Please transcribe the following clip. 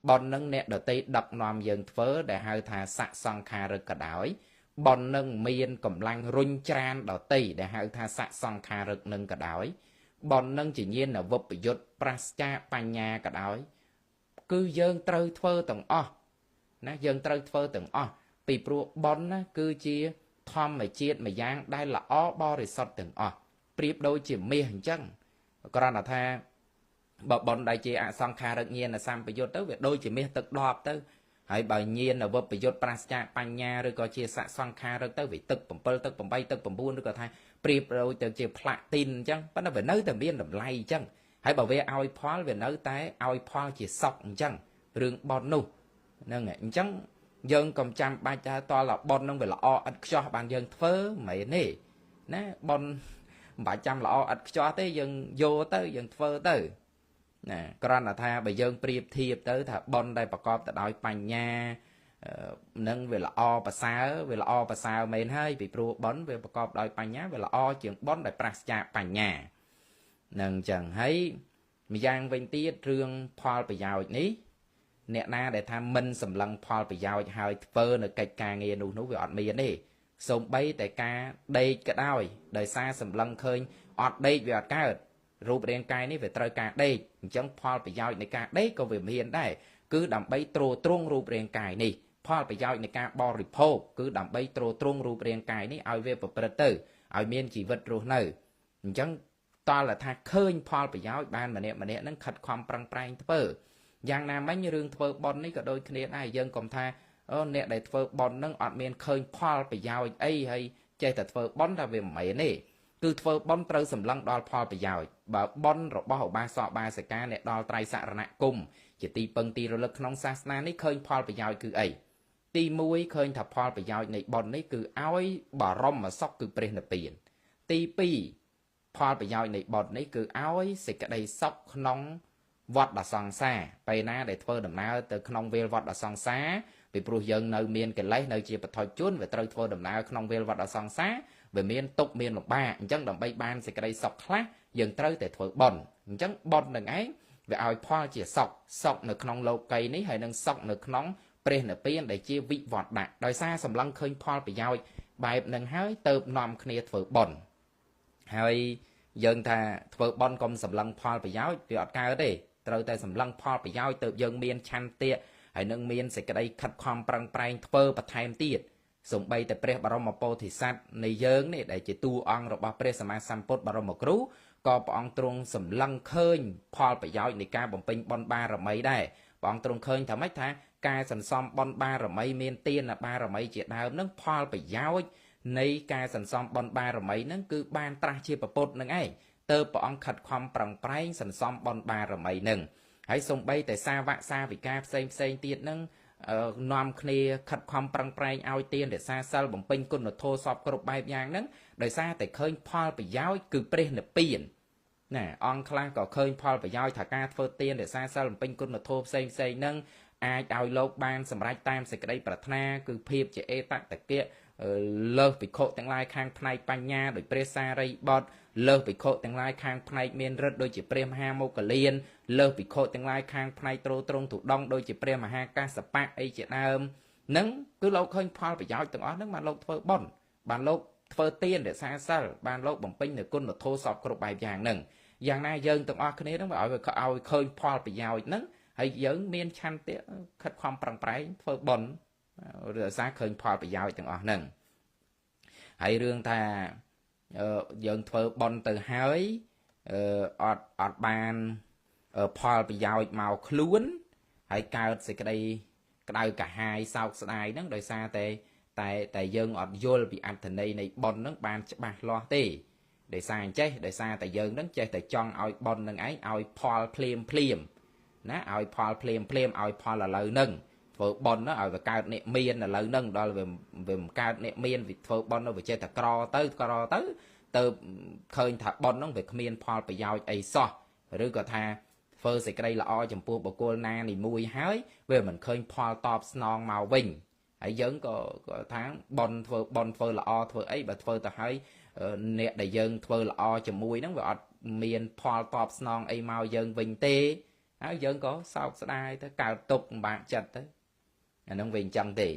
ប៉ុននឹងអ្នកដតីដឹកនាំយើងធ្វើដែលហៅថាសសង្ខារិកក៏ដោយប៉ុននឹងមានកម្លាំងរុញច្រានដតីដែលហៅថាសសង្ខារិកនឹងក៏ដោយប៉ុននឹងជាញាណវិបយុទ្ធប្រាសចាកបញ្ញាក៏ដោយគឺយើងត្រូវធ្វើទាំងអស់ណាយើងត្រូវធ្វើទាំងអស់ពីព្រោះប៉ុនណាគឺជាធម្មជាតិមួយយ៉ាងដែលល្អបរិសុទ្ធទាំងអស់ប្រៀបដូចជាមាសអញ្ចឹងគ្រាន់តែថាបើប៉ុនដែលជាអសង្ខារិកញាណសម្បយុទ្ធទៅវាដូចជាមាសទឹកដបទៅហើយបើញាណវិបយុទ្ធប្រាសចាកបញ្ញាឬក៏ជាសសង្ខារិកទៅវាទឹក7ទឹក8ទឹក9ឬក៏ថាប្រៀបដូចទៅជាផ្លាទីនអញ្ចឹងប៉ុន្តែវានៅតែមានតម្លៃអញ្ចឹងហើយបើវាឲ្យផលវានៅតែឲ្យផលជាសុខអញ្ចឹងរឿងប៉ុននោះហ្នឹងអញ្ចឹងយើងកុំចាំបាច់ថាតលប៉ុននឹងវាល្អឥតខ្ចោះបានយើងធ្វើមិនមែនទេណាប៉ុនមិនបាច់ចាំល្អឥតខ្ចោះទេយើងយកទៅយើងធ្វើទៅណាគ្រាន់តែថាបើយើងប្រៀបធៀបទៅថាប៉ុនដែលប្រកបទៅដោយបញ្ញានឹងវាល្អប្រសើរវាល្អប្រសើរមែនហើយពីព្រោះប៉ុនវាប្រកបដោយបញ្ញាវាល្អជាងប៉ុនដែលប្រាសចាកបញ្ញានឹងអញ្ចឹងហើយម្យ៉ាងវិញទៀតរឿងផលប្រយោជន៍នេះអ្នកណាដែលថាមិនសម្លឹងផលប្រយោជន៍ហើយធ្វើនៅកិច្ចការងារនោះវាអត់មានទេសូម្បីតែការដេកក៏ដោយដោយសារសម្លឹងឃើញអត់ដេកវាអត់កើតរូបរាងកាយនេះវាត្រូវការដេកអញ្ចឹងផលប្រយោជន៍នៃការដេកក៏វាមានដែរគឺដើម្បីទ្រទ្រង់រូបរាងកាយនេះផលប្រយោជន៍នៃការបរិភោគគឺដើម្បីទ្រទ្រង់រូបរាងកាយនេះឲ្យវាប្រព្រឹត្តទៅឲ្យមានជីវិតរស់នៅអញ្ចឹងតើថាឃើញផលប្រយោជន៍បានម្នាក់ម្នាក់នឹងខិតខំប្រឹងប្រែងធ្វើយ៉ាងណាមិញរឿងធ្វើបុណ្យនេះក៏ដូចគ្នាដែរយើងកុំថាអូអ្នកដែលធ្វើបុណ្យនឹងអត់មានឃើញផលប្រយោជន៍អីហើយចេះតែធ្វើបុណ្យថាវាមិនមែនទេគឺធ្វើបុណ្យត្រូវសម្លឹងដល់ផលប្រយោជន៍បើបុណ្យរបស់ឧបាសកបាសិកាអ្នកដល់ត្រៃសរណគមជាទីពឹងទីរលឹកក្នុងសាសនានេះឃើញផលប្រយោជន៍គឺអីទី1ឃើញថាផលប្រយោជន៍នៃបុណ្យនេះគឺឲ្យបរមសុខគឺព្រះនិព្វានទី2ផលប្រយោជន៍នៃបុណ្យនេះគឺឲ្យសេចក្តីសុខក្នុងវត្តសង្សារពេលណាដែលធ្វើដំណើរទៅក្នុងវេលវត្តសង្សារពីព្រោះយើងនៅមានកិលេសនៅជាបឋិជនវាត្រូវធ្វើដំណើរក្នុងវេលវត្តសង្សារវាមានទុក្ខមានលំបាកអញ្ចឹងដើម្បីបានសេចក្តីសុខខ្លះយើងត្រូវតែធ្វើបុណ្យអញ្ចឹងបុណ្យនឹងឯងវាឲ្យផលជាសុខសុខនៅក្នុងលោកីយ៍នេះហើយនឹងសុខនៅក្នុងព្រះនិព្វានដែលជាវិវត្តដាក់ដោយសារសម្លឹងឃើញផលប្រយោជន៍បែបនឹងហើយទៅនាំគ្នាធ្វើបុណ្យហើយយើងថាធ្វើបុណ្យកុំសម្លឹងផលប្រយោជន៍វាអត់កើតទេត្រូវតែសម្លឹងផលប្រយោជន៍ទៅយើងមានឆន្ទៈហើយនឹងមានសេចក្តីខិតខំប្រឹងប្រែងធ្វើបន្ថែមទៀតសូម្បីតែព្រះបរមពោធិសត្វនៃយើងនេះដែលជាតួអង្គរបស់ព្រះសម្មាសម្ពុទ្ធបរមគ្រូក៏ព្រះអង្គទ្រង់សម្លឹងឃើញផលប្រយោជន៍នៃការបំពេញបុណ្យបារមីដែរព្រះអង្គទ្រង់ឃើញថាម៉េចថាការសន្សំបុណ្យបារមីមានទានបារមីជាដើមនឹងផលប្រយោជន៍នៃការសន្សំបុណ្យបារមីនឹងគឺបានត្រាស់ជាពុទ្ធនឹងឯងទៅព្រះអង្គខិតខំប្រឹងប្រែងសន្សំបុណ្យបារមីនឹងហើយសូម្បីតែសាវកសាវិកាផ្សេងផ្សេងទៀតនឹងនាំគ្នាខិតខំប្រឹងប្រែងឲ្យទានរក្សាសិលបំពេញគុណធម៌សពគ្រប់បែបយ៉ាងហ្នឹងដោយសារតែឃើញផលប្រយោជន៍គឺព្រះនិព្វានណាអង្គខ្លះក៏ឃើញផលប្រយោជន៍ថាការធ្វើទានរក្សាសិលបំពេញគុណធម៌ផ្សេងផ្សេងហ្នឹងអាចឲ្យលោកបានសម្រេចតាមសេចក្តីប្រាថ្នាគឺភាពជាអេតតកៈលើសភិក្ខុទាំងឡាយខាងផ្នែកបញ្ញាដោយព្រះសារីបុត្រលើសភិក្ខុទាំងឡាយខាងផ្នែកមានឫទ្ធិដូចជាព្រះមហាមោគលានលើសភិក្ខុទាំងឡាយខាងផ្នែកទ្រទ្រង់ទុដងដូចជាព្រះមហាកាសបៈអីជាដើមនឹងគឺលោកឃើញផលប្រយោជន៍ទាំងអស់ហ្នឹងបានលោកធ្វើបុណ្យបានលោកធ្វើទានរក្សាសិលបានលោកបំពេញនូវគុណធម៌សពគ្រប់បែបយ៉ាងហ្នឹងយ៉ាងណាយើងទាំងអស់គ្នាហ្នឹងឲ្យឃើញផលប្រយោជន៍ហ្នឹងហើយយើងមានឆន្ទៈខិតខំប្រឹងប្រែងធ្វើបុណ្យរក្សាឃើញផលប្រយោជន៍ទាំងអស់ហ្នឹងហើយរឿងថាយើងធ្វើបុណ្យទៅហើយអត់បានផលប្រយោជន៍មកខ្លួនហើយកើតសេចក្តីក្តៅកាហាយសោកស្ដាយហ្នឹងដោយសារតែតែយើងអត់យល់ពីអត្ថន័យនៃបុណ្យហ្នឹងបានច្បាស់លាស់ទេដោយសារអញ្ចេះដោយសារតែយើងហ្នឹងចេះតែចង់ឲ្យបុណ្យហ្នឹងឯងឲ្យផលភ្លាមភ្លាមណាឲ្យផលភ្លាមភ្លាមឲ្យផលឥឡូវហ្នឹងធ្វើបុណ្យឲ្យវាកើតអ្នកមានឥឡូវហ្នឹងដល់វាមិនកើតអ្នកមានវាធ្វើបុណ្យវាចេះតែក្រទៅក្រទៅទៅឃើញថាបុណ្យហ្នឹងវាគ្មានផលប្រយោជន៍អីសោះឬក៏ថាធ្វើសេចក្តីល្អចំពោះបុគ្គលណានីមួយហើយវាមិនឃើញផលតបស្នងមកវិញហើយយើងក៏ថាបុណ្យធ្វើបុណ្យធ្វើល្អធ្វើអីបើធ្វើទៅហើយអ្នកដែលយើងធ្វើល្អជាមួយហ្នឹងវាអត់មានផលតបស្នងអីមកយើងវិញទេ ហើយយើងក៏សោកស្ដាយទៅកើតទុកពិបាកចិត្តទៅអានឹងវាអញ្ចឹងទេ។